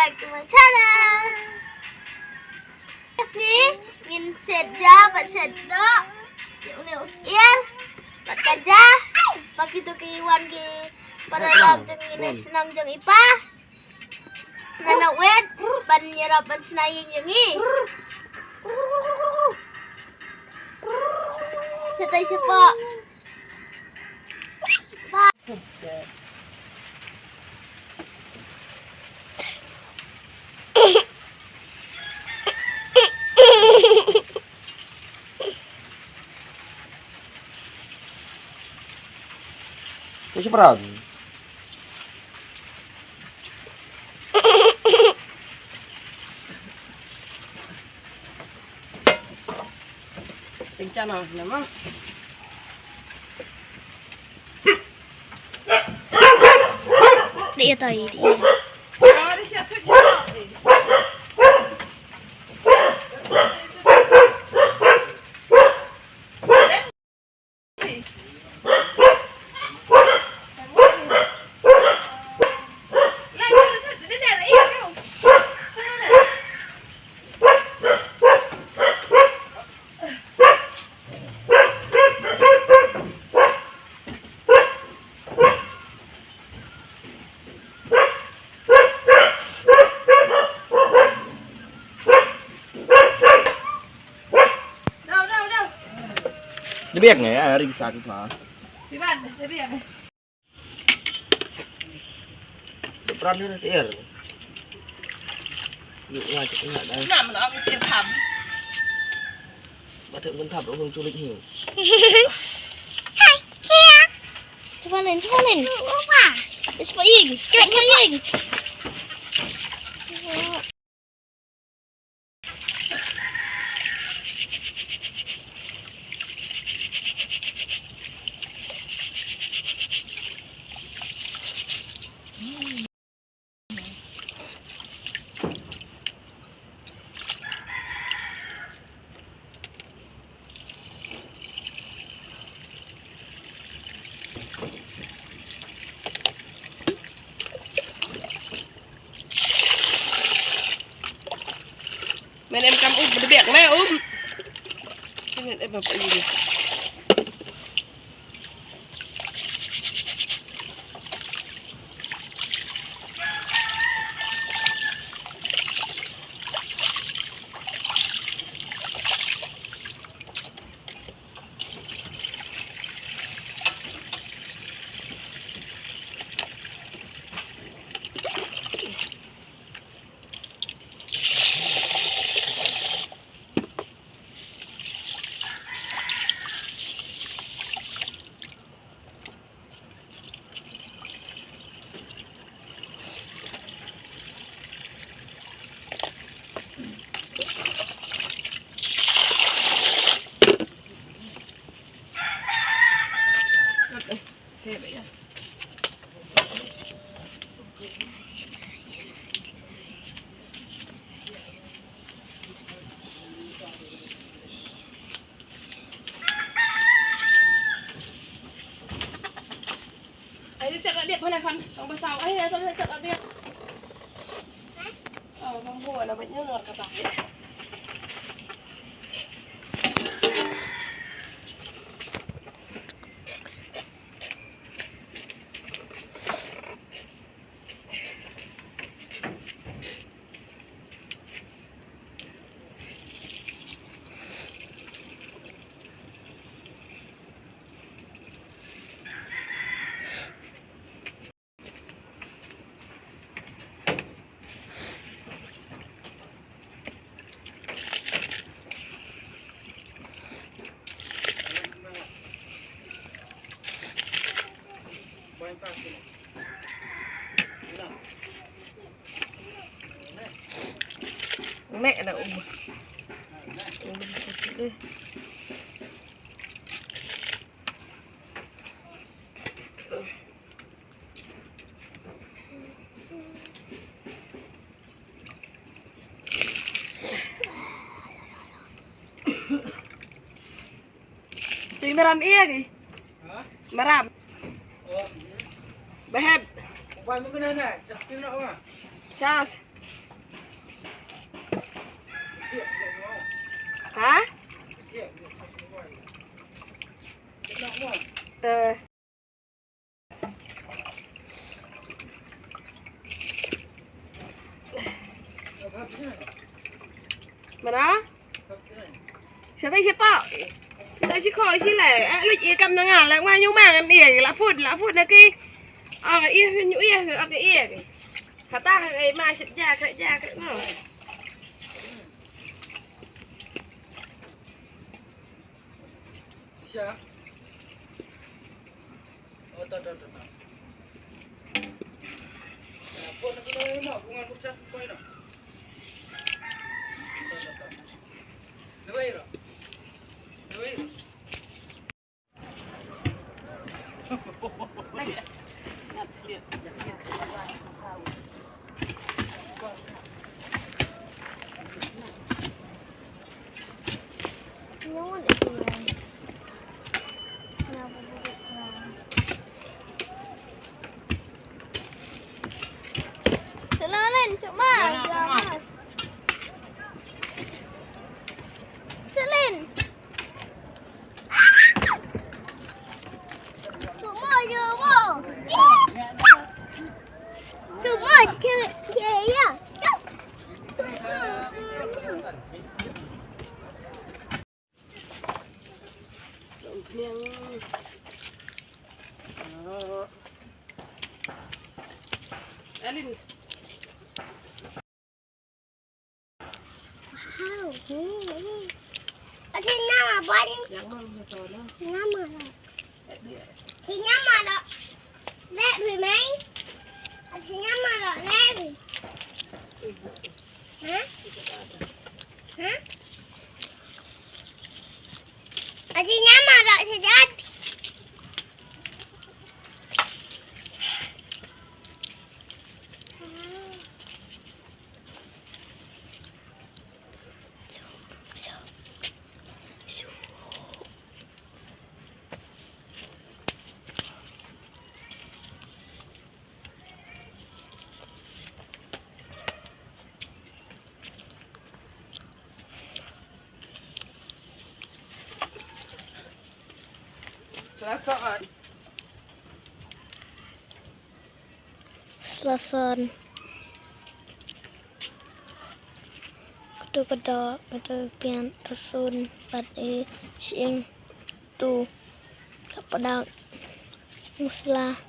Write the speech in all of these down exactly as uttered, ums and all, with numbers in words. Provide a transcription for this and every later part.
Back to my channel. Ka sngi ngin shet ja bad shet doh ïa une u syiar bad ka ja ba kito ki wan ki para ïalam jong ngi na shnong jong i pa. Nana wet ban ïarap ban shna ïing jong ngi. Shatai shapoh. Te shi pran. Ting channel nama. Dia tadi dia. Dei biang eh, ring sak ma. Dei biang eh. Pran ni na syiar. Ni ya cik nak dah. Nak mana aku syiar ham? Batuk mentap aku culik ni. Hai, here. Cepat Lin, cepat Lin. Cepat Ying, cepat Ying. Men em kam um, dei biang me um. Sini em apa ini? Ai, dia tak ada dia, mana kan? Tang pasal. Ai, dia tak ada dia. Oh, mampu nak banyak luar kata. Mek na um. Um, sih deh. Tui maram ïa ki. Ha? Maram. Oh. Behep. Wan tu kena na, chas tu nak wa. Chas. Ha? Eh. Mana? Sa tai sa pok. Tai sa kok sa leh. Eh, lut ïa kam na nga, la nga ñiuma ngan ïa, la fut, la fut na ki. Ah, ïa, ñu ïa, ah, ïa. Kata ka ma sa ja, ka ja, ka ngo. Isa. Oh, to, to, to, to. Pon aku na imo, aku ngan pecah pokok ino. To, to, to. Dawai ro. Dawai ro. Selin, cuma. Selin. Wow. Ati nama ban? Yang mana sana? Nama lah. Ati nama lah. Let me main. Ati nama lah. Let me. Hah? Hah? Ati nama lah sejat. Sa son. Sa son. Katu ka doh, katu ka pian, ka sun, bad i shing, tu, ka padak, masala.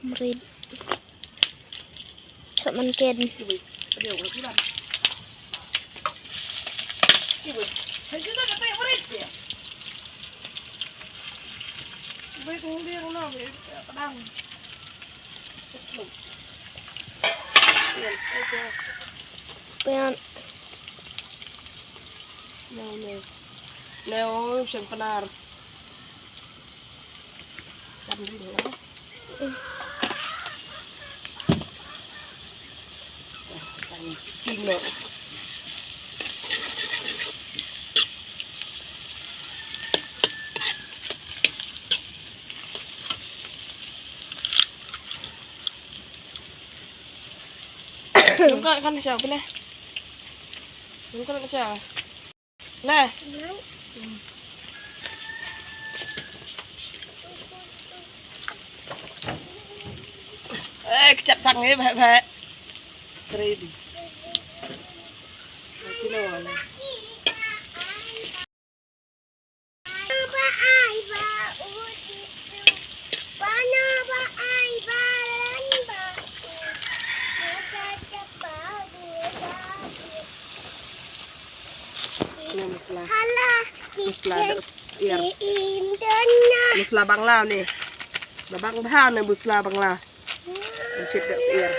Mrit. Chop man ken. Pian. Neu, neu. Neu, shen penar. Kan ring, eh. Kan ring, eh. Nung ka kan sha pele. Nung ka kan sha. Le. Eh, kecap sang ni, baik-baik. Ready. Kilo ni. Ni masala. Masala da syiar. Masala Bangla ni. Ba bang bha ni masala Bangla. Ngan shit da syiar.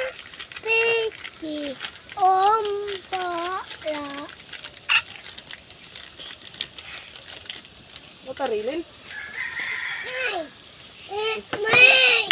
Piti om ba la. Mo ta ri lin. Mai. Mai.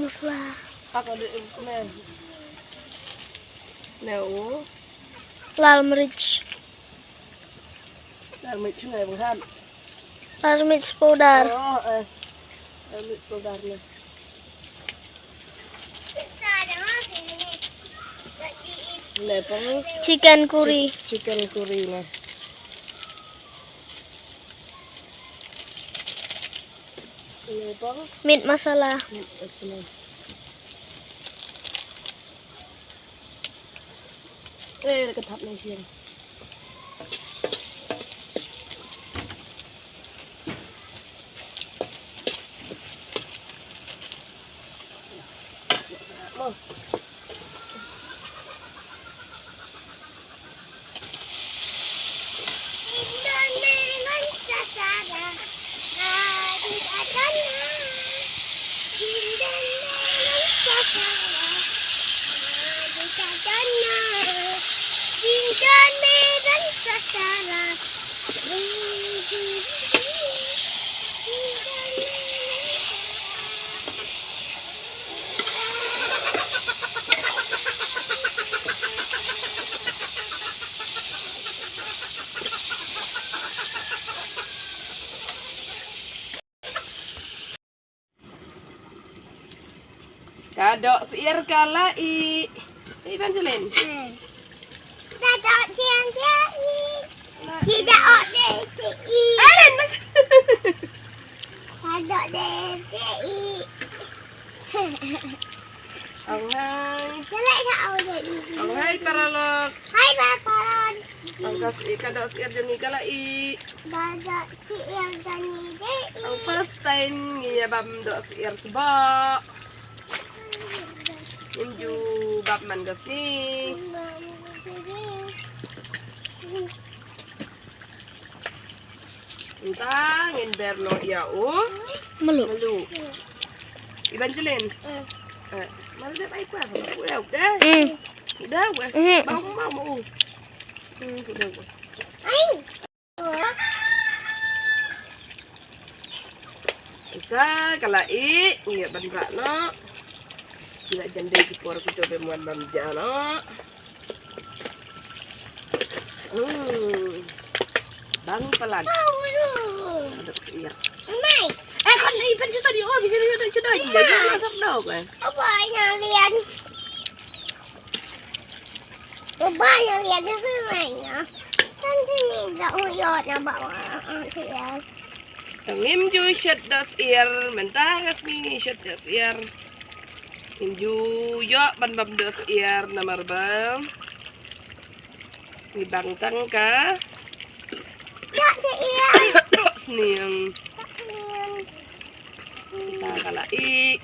Masala. Apa de ne? Ne u. Lal mirch. Lal mirch ne bukan. Lal mirch powder. Oh, eh. Lal mirch powder ne. Ne pang. Chicken curry. Chi-, chicken curry ne. Ne pang. Meat masala. Meat masala. Eh, ka thap nang hiang. Ka dohsyiar ka la ih. Evangeline. Hmm. Ka dohsyiar ka ih. Ki dohsyiar ka ih. Alen, mas. Ka dohsyiar ka ih. Ong hai. Ka la ih ka ong hai. Ong hai paralok. Hai paralok. Ong ka syiar, ka dohsyiar jong ngi ka la ih. Ka doh Syiar jong ngi dei. Ang first time ngi ïa bam dohsyiar sbok. Ngim ju bam man ka sngi. Mynta ngin ber noh ïa u mluh. Mluh. Evangeline. Eh. Eh, mal dep ai kwa. Udah, udah. Hmm. Udah, udah. Hmm. Bam, bam, u. Hmm, udah, udah. Ai. Ita ka la ih, ngi ïa ban rah noh. Ngi la jan dei ki por ki to be mon bam ja noh. Hmm. Bang palat. Aduh, syiar. Mai. Eh, kon ih pen sito di oh, bisa di sito di. Jangan masuk dong, eh. Apa yang lian? Ba ïa ïa de phi mai na. Kan phi ni da u ïoh na ba wa, ah, ïa. Tang ngim ju shet dohsyiar, mynta ka sngi ngi shet dohsyiar. Ngim ju ïoh ban bam dohsyiar namar ba ngi bang tang ka. Ïa de ïa. Sniang. Sniang. Kita ka la ih.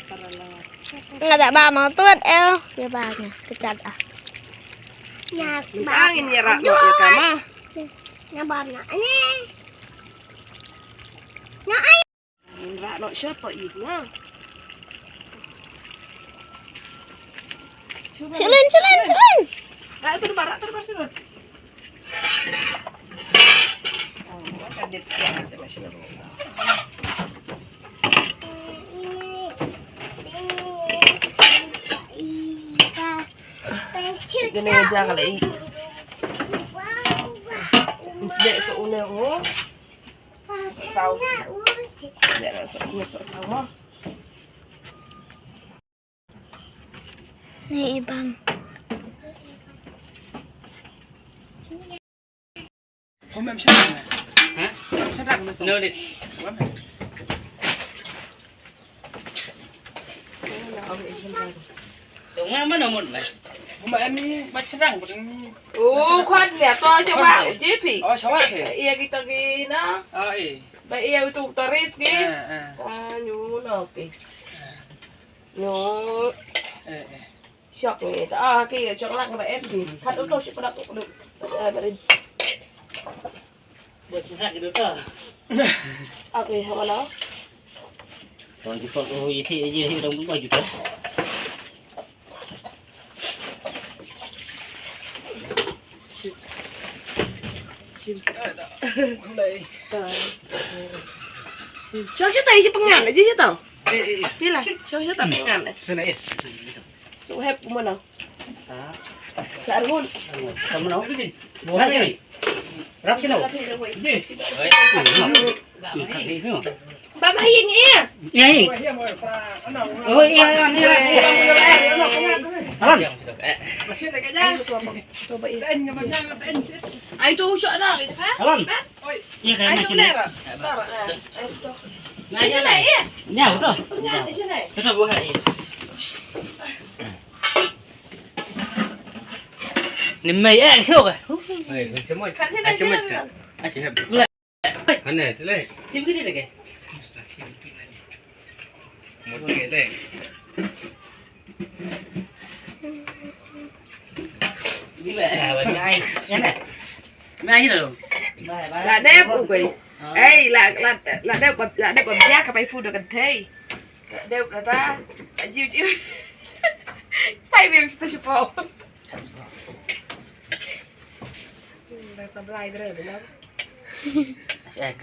Para la. Nga da ba ma tut el. Ïa ba nga. Kechat ah. Nya ba. Ngin ïa rah ïa ka ma. Nya ba na. Ni. Nya ai. Ngin rah noh siapa ih nga. Silin, silin, silin. Rah tu depan, rah tu depan silin. Kane ja ka la ih. Sdek sa une u. Saw. Sdek sa une saw. Ni ibang. Home em shanrang. Ha? Shanrang me. No dit. Home em. To nga mano mon lai. Home em ba shanrang ba. Oh, khwan ne to shawa J P. Oh, shawa ke. Ïa kita ki na. Ah, eh. Ba ïa itu tourist ki. Eh, eh. Ka nyu no ki. Nyu. Eh, eh. Shok ni ta ah ki shok lang ba em ki. Khat u to shi padak u. Eh, bari. Buat sihat gitu ta. Oke, hawala. Tong ki pot u iti aja hi dong ba juta. Sim. Sim. Mulai. Shok shi tai shi pengan aja shi tau. Pila? Sio sio tak kan. Sana eh. So hep mana? Sa. Sa arun. Sa mana? Bukan sini. Rap sini. Ba ba ying eh. Ya ying. Oh iya iya iya. Alam. Ai tu usah dah gitu kan? Alam. Iya kan masih. Nah, iya. Ya udah. Kita buka iya. Ni mai eh sio ka? Ai, semua. Kan sini. Mana tu leh? Sim ke dia ke? Mau tu leh. Ni mai. Ya na. Mai ni lo. La dep u koi. Ei, la la la dep la dep ba bia ka pai fu do kan thei. La dep la ta. Jiu jiu. Sai bim sta sipo. Dah sebelah itu dah. Asyik.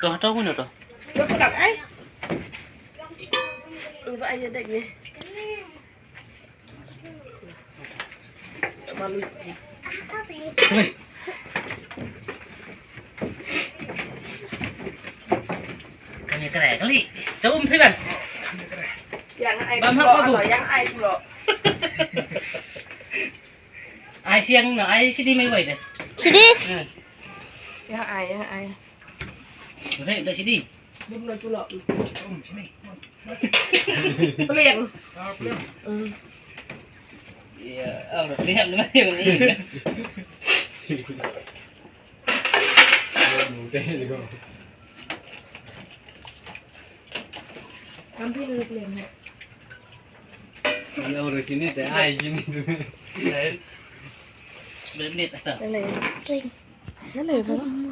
Toh toh mana toh? Lo pedak ai. Ubah aja dek ni. Malu. Kami kere kali. Jauh umpi bang. Yang ai. Bam hak babu. Yang ai dulu. Ai siang no, ai sidi mai wai deh. Sidi. Ya ai, ya ai. Sore dah sidi. Belum nak culak. Peliang. Ah, peliang. Hmm. Ya, oh, peliang mana yang ni? Ambil dulu peliang. Ini orang sini teh, ai sini tu. Berapa minit dah? Dah lah, ya. Ring. Dah lah, ya, Bang.